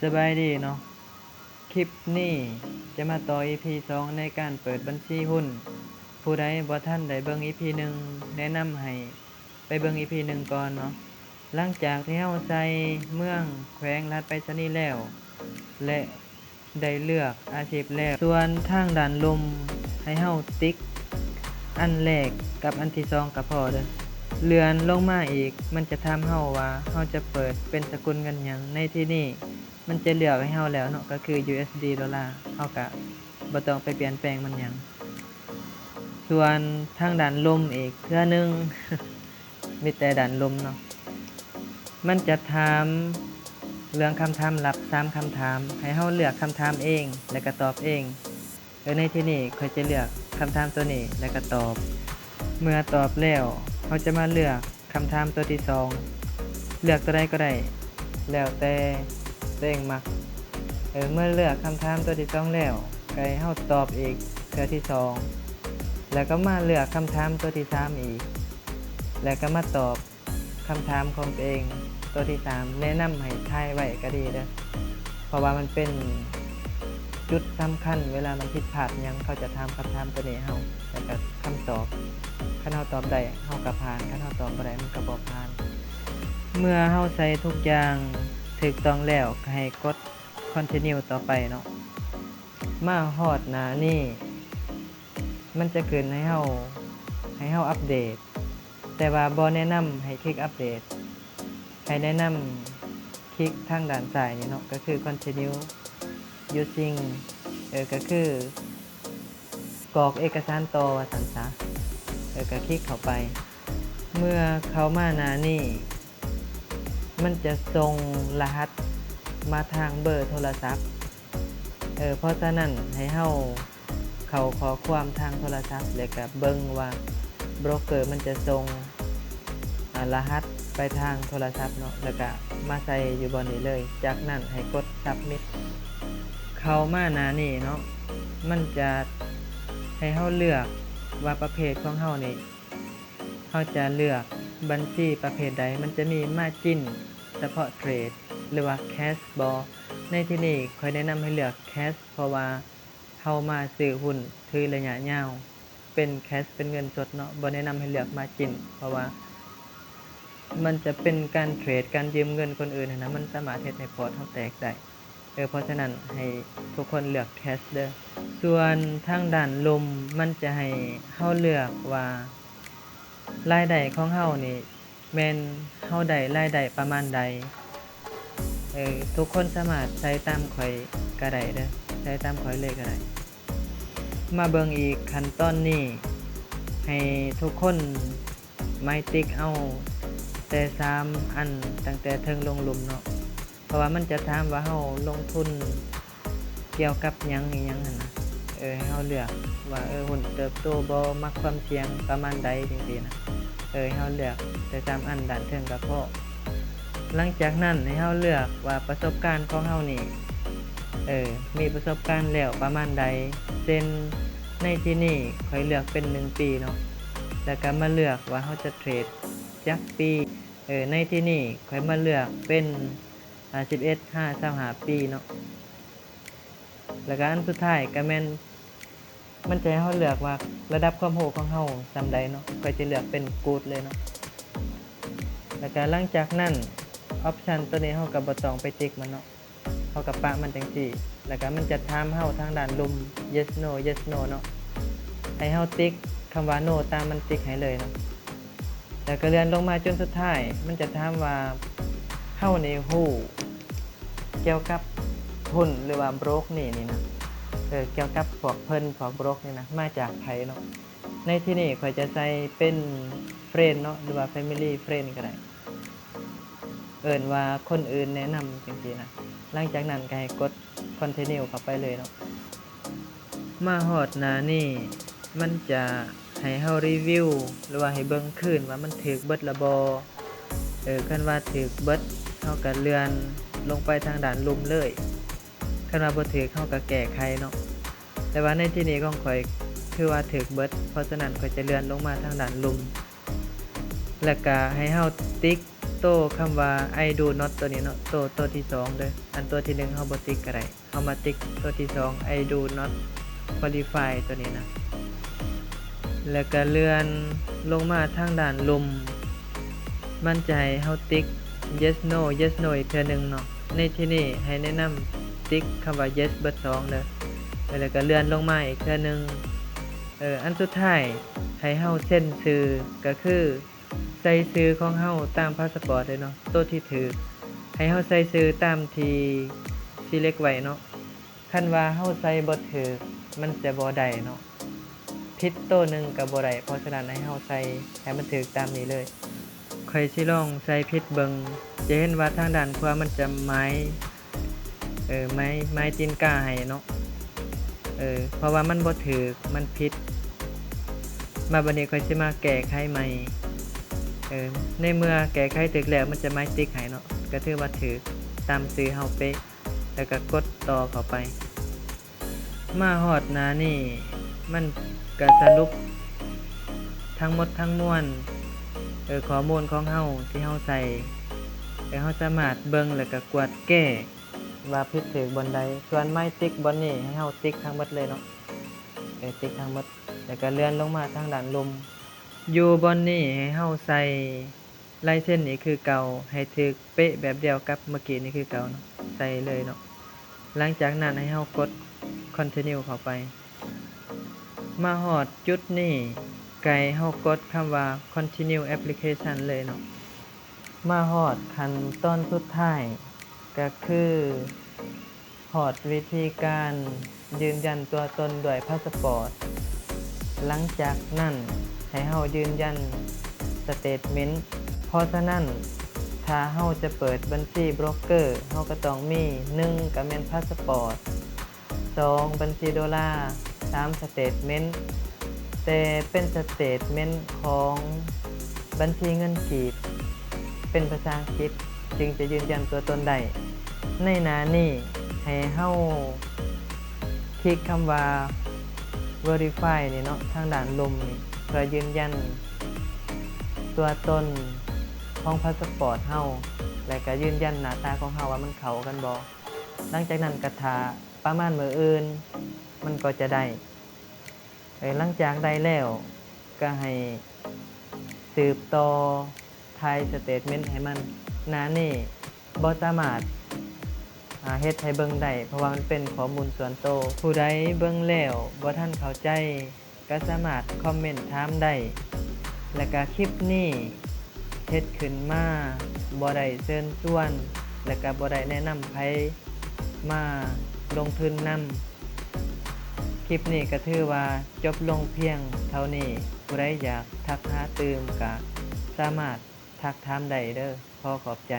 ສະບາຍດີເນາະ, ຄລິບນີ້ຈະມາຕໍ່ ອີພີສອງ ໃນການເປີດບັນຊີຫຸ້ນ. ຜູ້ໃດບໍ່ທັນໄດ້ເບິ່ງ ອີພີໜຶ່ງ ແນະນຳໃຫ້ໄປເບິ່ງ ອີພີໜຶ່ງ ກ່ອນເນາະ. ຫຼັງຈາກທີ່ເຮົາໃສ່ເມືອງ, ແຂວງ, ລະຫັດໄປສະນີແລ້ວ ແລະ ໄດ້ເລືອກອາຊີບແລ້ວ, ສ່ວນທາງດ້ານລຸ່ມໃຫ້ເຮົາຕິກອັນແລກກັບອັນທີສອງກໍພໍເດີ້. ເລື່ອນລົງມາອີກ ມັນຈະຖາມເຮົາວ່າເຮົາຈະເປີດເປັນສະກຸນເງິນຫຍັງ. ໃນທີ່ນີ້ມັນຈະເລືອກໃຫ້ເຮົາແລ້ວເນາະ, ກໍຄື ຢູເອສດີ ໂດລາ, ເຮົາກະບໍ່ຕ້ອງໄປປ່ຽນແປງມັນຫຍັງ. ສ່ວນທາງດ້ານລຸ່ມອີກເທື່ອໜຶ່ງ ມີແຕ່ດ້ານລຸ່ມເນາະ, ມັນຈະຖາມເລື່ອງຄຳຖາມລັບສາມຄຳຖາມ, ໃຫ້ເຮົາເລືອກຄຳຖາມເອງ ແລະກະຕອບເອງ. ເອີ ໃນທີ່ນີ້ຂ້ອຍຈະເລືອກຄຳຖາມໂຕນີ້ ແລະກະຕອບ. ເມື່ອຕອບແລ້ວ ເຮົາຈະມາເລືອກຄຳຖາມໂຕທີສອງ, ເລືອກໂຕໃດກໍໄດ້ ແລ້ວແຕ່ໂຕເອງມັກ. ເອີ ເມື່ອເລືອກຄຳຖາມໂຕທີສອງແລ້ວ ກໍໃຫ້ເຮົາຕອບອີກເທື່ອທີສອງ ແລ້ວກໍມາເລືອກຄຳຖາມໂຕທີສາມອີກ ແລ້ວກໍມາຕອບ ຄຳຖາມຂອງຕົວເອງໂຕທີສາມ. ແນະນຳໃຫ້ຖ່າຍໄວ້ກໍດີເດີ້ ເພາະວ່າມັນເປັນຈຸດສຳຄັນ, ເວລາມັນຜິດພາດຫຍັງ ເຂົາຈະຖາມຄຳຖາມໂຕນີ້ໃຫ້ເຮົາ ແລ້ວກໍຄຳຕອບ. ຄັນເຮົາຕອບໄດ້ ເຮົາກໍຜ່ານ, ຄັນເຮົາຕອບບໍ່ໄດ້ ມັນກໍບໍ່ຜ່ານ. ເມື່ອເຮົາໃສ່ທຸກຢ່າງຖືກຕ້ອງແລ້ວ ກໍໃຫ້ກົດ ຄອນທິນິວ ຕໍ່ໄປເນາະ. ມາຮອດໜ້ານີ້ ມັນຈະຂຶ້ນໃຫ້ເຮົາ, ໃຫ້ເຮົາອັບເດດ, ແຕ່ວ່າບໍ່ແນະນຳໃຫ້ຄລິກອັບເດດ, ໃຫ້ແນະນຳຄລິກທາງດ້ານຊ້າຍນີ້ເນາະ, ກໍຄື Continue Using, ເອີ ກໍຄືກອກເອກະສານຕໍ່ວ່າຊັ້ນຊະ, ເອີ ກໍຄລິກເຂົ້າໄປ. ເມື່ອເຂົ້າມາໜ້ານີ້ ມັນຈະສົ່ງລະຫັດມາທາງເບີໂທລະສັບ. ເອີ ເພາະສະນັ້ນໃຫ້ເຮົາເຂົ້າຂໍ້ຄວາມທາງໂທລະສັບ ແລ້ວກະເບິ່ງວ່າໂບຣກເກີມັນຈະສົ່ງ ອາ ລະຫັດໄປທາງໂທລະສັບເນາະ, ແລ້ວກະມາໃສ່ຢູ່ບ່ອນນີ້ເລີຍ. ຈາກນັ້ນໃຫ້ກົດ Submit. ເຂົ້າມາໜ້ານີ້ເນາະ, ມັນຈະໃຫ້ເຮົາເລືອກວ່າປະເພດຂອງເຮົານີ້ ເຮົາຈະເລືອກບັນຊີປະເພດໃດ, ມັນຈະມີ Margin ສະເພາະເທຣດ ຫຼືວ່າ Cash ບໍ່. ໃນທີ່ນີ້ຂ້ອຍແນະນຳໃຫ້ເລືອກ Cash ເພາະວ່າເຮົາມາຊື້ຫຸ້ນຖືໄລຍະຍາວ, ເປັນ Cash ເປັນເງິນສົດເນາະ, ບໍ່ແນະນຳໃຫ້ເລືອກ Margin ເພາະວ່າມັນຈະເປັນການເທຣດ, ການຢືມເງິນຄົນອື່ນຫັ້ນນະ, ມັນສາມາດເຮັດໃຫ້ພອດເຮົາແຕກໄດ້. ເອີ ເພາະສະນັ້ນໃຫ້ທຸກຄົນເລືອກ Cash ເດີ້. ສ່ວນທາງດ້ານລຸ່ມ ມັນຈະໃຫ້ເຮົາເລືອກວ່າລາຍໄດ້ຂອງເຮົານີ້ ແມ່ນເຮົາໄດ້ລາຍໄດ້ປະມານໃດ. ເອີ ທຸກຄົນສາມາດໃສ່ຕາມຂ້ອຍກໍໄດ້ເດີ້, ໃສ່ຕາມຂ້ອຍເລີຍກໍໄດ້. ມາເບິ່ງອີກຂັ້ນຕອນນີ້ ໃຫ້ທຸກຄົນ ໝາຍຕິກເອົາແຕ່ສາມອັນຕັ້ງແຕ່ເທິງລົງລຸ່ມເນາະ, ເພາະວ່າມັນຈະຖາມວ່າເຮົາລົງທຶນກ່ຽວກັບຫຍັງອີ່ຫຍັງຫັ້ນນະ. ເອີ ໃຫ້ເຮົາເລືອກວ່າ ເອີ ຫຸ້ນເຕີບໂຕບໍ່, ມັກຄວາມສ່ຽງປະມານໃດ ຈັ່ງຊີ້ນະ. ເອີ ໃຫ້ເຮົາເລືອກແຕ່ສາມອັນດ້ານເທິງກໍພໍ. ຫຼັງຈາກນັ້ນໃຫ້ເຮົາເລືອກວ່າປະສົບການຂອງເຮົານີ້ ເອີ ມີປະສົບການແລ້ວປະມານໃດ. ເຊັ່ນ ໃນທີ່ນີ້ຂ້ອຍເລືອກເປັນໜຶ່ງປີເນາະ, ແລ້ວກໍມາເລືອກວ່າເຮົາຈະເທຣດຈັກປີ. ເອີ ໃນທີ່ນີ້ຂ້ອຍມາເລືອກເປັນ ອາ ສິບເອັດຫາຊາວຫ້າປີເນາະ. ແລ້ວກໍອັນສຸດທ້າຍກໍແມ່ນ ມັນຈະໃຫ້ເຮົາເລືອກວ່າລະດັບຄວາມຮູ້ຂອງເຮົາສ່ຳໃດເນາະ, ຂ້ອຍຈະເລືອກເປັນ Good ເລີຍເນາະ. ແລ້ວກໍຫຼັງຈາກນັ້ນ ອອບຊັນຕົວນີ້ເຮົາກໍບໍ່ຕ້ອງໄປຕິກມັນເນາະ. ເຮົາກໍປະມັນຈັ່ງຊີ້ ແລ້ວກໍມັນຈະຖາມເຮົາທາງດ້ານລຸ່ມ yes no yes no ເນາະ, ໃຫ້ເຮົາຕິກຄຳວ່າ no ຕາມມັນຕິກໃຫ້ເລີຍເນາະ. ແລ້ວກໍເລື່ອນລົງມາຈຸດສຸດທ້າຍ ມັນຈະຖາມວ່າ ເຮົານີ້ຮູ້ກ່ຽວກັບຫຸ້ນ ຫຼືວ່າໂບຣກນີ້ນີ້ນະ, ເອີ ກ່ຽວກັບພວກເພິ່ນ ພວກໂບຣກນີ້ນະ ມາຈາກໃຜເນາະ. ໃນທີ່ນີ້ຂ້ອຍຈະໃສ່ເປັນ friend ເນາະ ຫຼືວ່າ family friend ກໍໄດ້. ເອີ້ນວ່າຄົນອື່ນແນະນຳຈັ່ງຊີ້ນະ. ຫຼັງຈາກນັ້ນກໍໃຫ້ກົດ continue ເຂົ້າໄປເລີຍເນາະ. ມາຮອດໜ້ານີ້ ມັນຈະໃຫ້ເຮົາຣີວິວ ຫຼືວ່າໃຫ້ເບິ່ງຄືນວ່າມັນຖືກເບິດລະບໍ່. ເອີ ຄັນວ່າຖືກເບິດ ເຮົາກໍເລື່ອນລົງໄປທາງດ້ານລຸ່ມເລີຍ, ຄັນວ່າບໍ່ຖືກ ເຮົາກໍແກ້ໄຂເນາະ. ແຕ່ວ່າໃນທີ່ນີ້ຂອງຂ້ອຍຄືວ່າຖືກເບິດ, ເພາະສະນັ້ນຂ້ອຍຈະເລື່ອນລົງມາທາງດ້ານລຸ່ມ ແລ້ວກະໃຫ້ເຮົາຕິກ ໂຕຄຳວ່າ I do not ໂຕນີ້ເນາະ, ໂຕ ໂຕທີສອງເດີ. ອັນໂຕທີໜຶ່ງເຮົາບໍ່ຕິກກໍໄດ້, ເຮົາມາຕິກໂຕທີສອງ I do not qualify ໂຕນີ້ນະ. ແລ້ວກໍເລື່ອນລົງມາທາງດ້ານລຸ່ມ, ມັນຈະໃຫ້ເຮົາຕິກ yes no yes no ອີກເທື່ອໜຶ່ງເນາະ. ໃນທີ່ນີ້ໃຫ້ແນະນຳຕິກຄຳວ່າ yes ເບິດສອງເດີ. ແລ້ວກໍເລື່ອນລົງມາອີກເທື່ອໜຶ່ງ. ເອີ ອັນສຸດທ້າຍໃຫ້ເຮົາເຊັນຊື່ ກໍຄືໃສ່ຊື່ຂອງເຮົາຕາມພາສະປອດເລີຍເນາະ, ໂຕທີ່ຖືກ ໃຫ້ເຮົາໃສ່ຊື່ຕາມທີ່ select ໄວ້ເນາະ. ຄັນວ່າເຮົາໃສ່ບໍ່ຖືກ ມັນຈະບໍ່ໄດ້ເນາະ, ຜິດໂຕໜຶ່ງກໍບໍ່ໄດ້. ເພາະສະນັ້ນໃຫ້ເຮົາໃສ່ໃຫ້ມັນຖືກຕາມນີ້ເລີຍ. ຂ້ອຍຊິລອງໃສ່ຜິດເບິ່ງ, ຈະເຫັນວ່າທາງດ້ານຂວາມັນຈະໝາຍ ເອີ ໝາຍ ໝາຍຕີນກາໃຫ້ເນາະ. ເອີ ເພາະວ່າມັນບໍ່ຖືກ ມັນຜິດ. ມາບັດນີ້ຂ້ອຍຊິມາແກ້ໄຂໃໝ່. ເອີ ໃນເມື່ອແກ້ໄຂຖືກແລ້ວ ມັນຈະໝາຍຕິກໃຫ້ເນາະ, ກໍຖືວ່າຖືກຕາມຊື່ເຮົາເປະ. ແລ້ວກໍກົດຕໍ່ເຂົ້າໄປ. ມາຮອດໜ້ານີ້ ມັນກໍສະຫຼຸບທັງໝົດທັງມວນ ເອີ ຂໍ້ມູນຂອງເຮົາທີ່ເຮົາໃສ່. ເອີ ເຮົາສາມາດເບິ່ງ ແລ້ວກໍກວດແກ້ວ່າຜິດຖືກບ່ອນໃດ. ສ່ວນໝາຍຕິກບ່ອນນີ້ ໃຫ້ເຮົາຕິກທັງໝົດເລີຍເນາະ, ເອີ ຕິກທັງໝົດ. ແລ້ວກໍເລື່ອນລົງມາທາງດ້ານລຸ່ມ. ຢູ່ບ່ອນນີ້ໃຫ້ເຮົາໃສ່ ລາຍເຊັນນີ້ຄືເກົ່າ, ໃຫ້ຖືກເປະແບບດຽວກັບເມື່ອກີ້ນີ້ຄືເກົ່າເນາະ, ໃສ່ເລີຍເນາະ. ຫຼັງຈາກນັ້ນໃຫ້ເຮົາກົດ Continue ເຂົ້າໄປ. ມາຮອດຈຸດນີ້ ກໍໃຫ້ເຮົາກົດຄຳວ່າ Continue Application ເລີຍເນາະ. ມາຮອດຂັ້ນຕອນສຸດທ້າຍ ກໍຄື ຮອດວິທີການຢືນຢັນຕົວຕົນດ້ວຍພາສະປອດ. ຫຼັງຈາກນັ້ນໃຫ້ເຮົາຢືນຢັນສະເຕດເມັນ. ເພາະສະນັ້ນ ຖ້າເຮົາຈະເປີດບັນຊີໂບຣກເກີ ເຮົາກໍຕ້ອງມີ ໜຶ່ງ ກໍແມ່ນພາສະປອດ, ສອງ ບັນຊີໂດລາ, ສາມ ສະເຕດເມັນ. ແຕ່ເປັນສະເຕດເມັນຂອງບັນຊີເງິນກີບ ເປັນພາສາອັງກິດ ຈຶ່ງຈະຢືນຢັນຕົວຕົນໄດ້. ໃນໜ້ານີ້ໃຫ້ເຮົາຄລິກຄຳວ່າ Verify ນີ້ເນາະ, ທາງດ້ານລຸ່ມນີ້ ເພື່ອຢືນຢັນຕົວຕົນຂອງພາສະປອດເຮົາ ແລະ ກະຢືນຢັນໜ້າຕາຂອງເຮົາວ່າມັນເຂົ້າກັນບໍ່. ຫຼັງຈາກນັ້ນກະຖ້າປະມານມື້ອື່ນ ມັນກໍຈະໄດ້. ເອີ ຫຼັງຈາກໄດ້ແລ້ວ ກະໃຫ້ສືບຕໍ່ຖ່າຍສະເຕດເມັນໃຫ້ມັນ. ໜ້ານີ້ບໍ່ສາມາດ ອາ ເຮັດໃຫ້ເບິ່ງໄດ້ ເພາະວ່າມັນເປັນຂໍ້ມູນສ່ວນໂຕ. ຜູ້ໃດເບິ່ງແລ້ວບໍ່ທັນເຂົ້າໃຈ ກໍສາມາດຄອມເມັນຖາມໄດ້. ແລະກະຄລິບນີ້ເຮັດຂຶ້ນມາບໍ່ໄດ້ເຊີນຊວນ ແລະກະບໍ່ໄດ້ແນະນຳໃຜມາລົງທຶນນຳ. ຄລິບນີ້ກໍຖືວ່າຈົບລົງພຽງເທົ່ານີ້. ຜູ້ໃດຢາກທັກຫາຕື່ມກະສາມາດທັກຖາມໄດ້ເດີ. ຂໍຂອບໃຈ.